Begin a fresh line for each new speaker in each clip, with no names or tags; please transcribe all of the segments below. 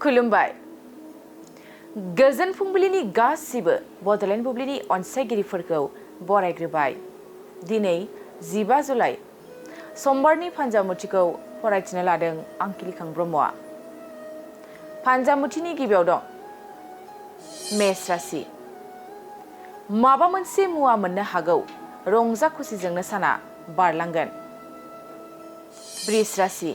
खुलुमबाय गोजोन फुंबिलिनि गासिबो बड'लेण्ड बुब्लिनि अनसायगिरिफोरखौ बरायग्रोबाय दिनै 15 जुलाइ समबारनि फान्जामुथिखौ फरायथिनो लादों आं किलिखां ब्रह्मआ फान्जामुथिनि गिबियाव दं मेष राशि माबा मोनसे मुवा मोननो हागौ रंजा खुसिजोंनो साना बारलांगोन वृष राशि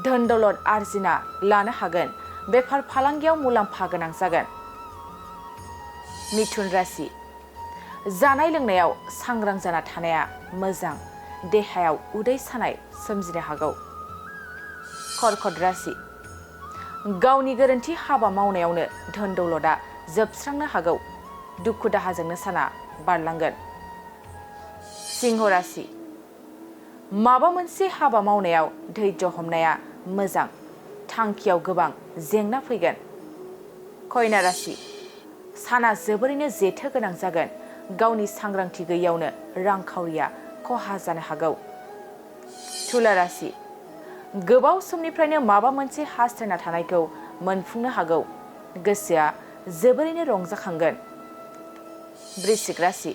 धोन दौलत आर्जिना लानो हागोन बेफार फालांगियाव मुलाम्फा गोनां जागोन मिथुन राशि जानाय लोंनायाव सांग्रां जाना थानाया मोजां देहायाव उदै सानाय सोमजिनो हागौ कर्कट राशि गावनि गोरोन्थि हाबा मावनायावनो धोन दौलतआ जोबस्रांनो हागौ दुखु दाहाजोंनो साना बारलांगोन सिंह राशि माबा मोनसे हाबा मावनायाव धैर्य हमनाया मोजां थांखियाव गोबां जेंना फैगोन कन्या राशि साना जोबोरैनो जेथो गोनां जागोन गावनि सांग्रांथि गैयैयावनो रांखावरिया खहा जानो हागौ तुला राशि गोबाव समनिफ्रायनो माबा मोनसे हास्थायना थानायखौ मोनफुंनो हागौ गोसोआ जोबोरैनो रंजाखांगोन वृश्चिक राशि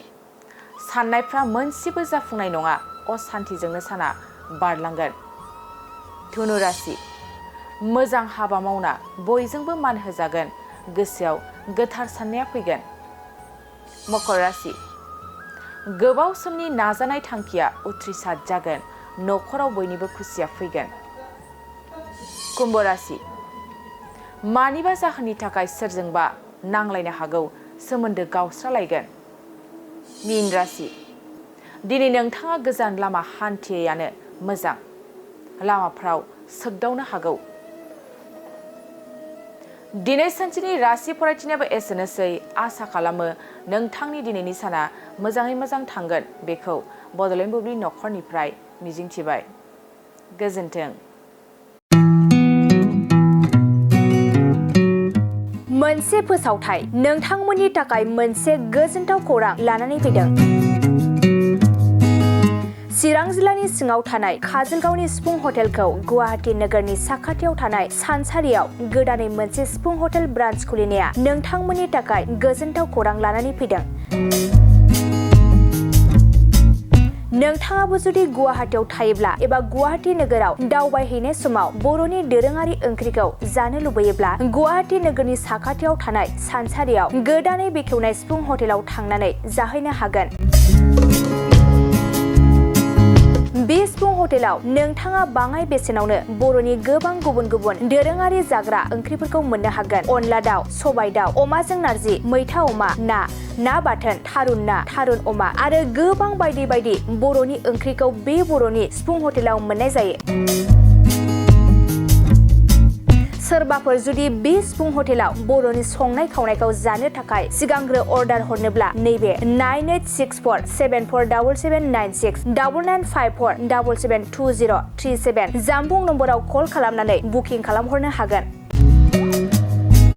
साननायफ्रा मोनसेबो जाफुंनाय नङा असान्तिजोंनो साना बारलांगोन धनु राशि मोजां हाबा मावना बयजोंबो मान होजागोन गोसोआव गोथार साननाया फैगोन मकर राशि गोबाव समनि नाजानाय थांखिया उथ्रिसार जागोन नखराव बयनिबो खुसिया फैगोन कुम्भ राशि मानिबा जाहोननि थाखाय सोरजोंबा नांलायनो हागौ सोमोन्दो गावस्रालायगोन मीन राशि दिनै नोंथाङा गोजान लामा हान्थियानो मोजां लामाफ्राव सोगदावनो हागौ दिनै सानसेनि राशि फरायथिनायाबो एसेनोसै आसा खालामो नोंथांनि दिनैनि साना मोजाङै मोजां थांगोन बेखौ बड'लेण्ड बुब्लि नखरनिफ्राय मिजिंथिबाय गोजोन्थों
मोनसे फोसावथाय नोंथांमोननि थाखाय मोनसे गोजोनथाव खौरां लानानै फैदों चिरां जिल्लानि सिङाव थानाय काजलगावनि सिफुं हटेलखौ गुवाहाटी नोगोरनि साखाथियाव थानाय सानसारियाव गोदानै मोनसे सिफुं हटेल ब्रान्च खुलिनाया नोंथांमोननि थाखाय गोजोनथाव खौरां लानानै फैदों नोंथाङाबो जुदि गुवाहाटीयाव थायोब्ला एबा गुवाहाटी नोगोराव दावबायहैनाय समाव बर'नि दोरोङारि ओंख्रिखौ जानो लुबैयोब्ला गुवाहाटी नोगोरनि साखाथियाव थानाय सानसारियाव गोदानै बेखेवनाय सिफुं हटेलाव थांनानै जाहैनो हागोन बे सिफुं हटेलाव नोंथाङा बाङाय बेसेनावनो बर'नि गोबां गुबुन गुबुन दोरोङारि जाग्रा ओंख्रिफोरखौ मोननो हागोन अनला दाउ सबाय दाउ अमाजों नारजि मैथा अमा ना बाथोन थारुन ना थारुन अमा आरो गोबां बायदि बायदि बर'नि ओंख्रिखौ बे बर'नि सिफुं हटेलाव मोननाय जायो सोरबाफोर जुदि बे सिफुं हटेलाव बर'नि संनाय खावनायखौ जानो थाखाय सिगांग्रो अर्डार हरनोब्ला नैबे 9864747796 9954772037 जानबुं नम्बराव कल खालामनानै बुकिं खालामहरनो हागोन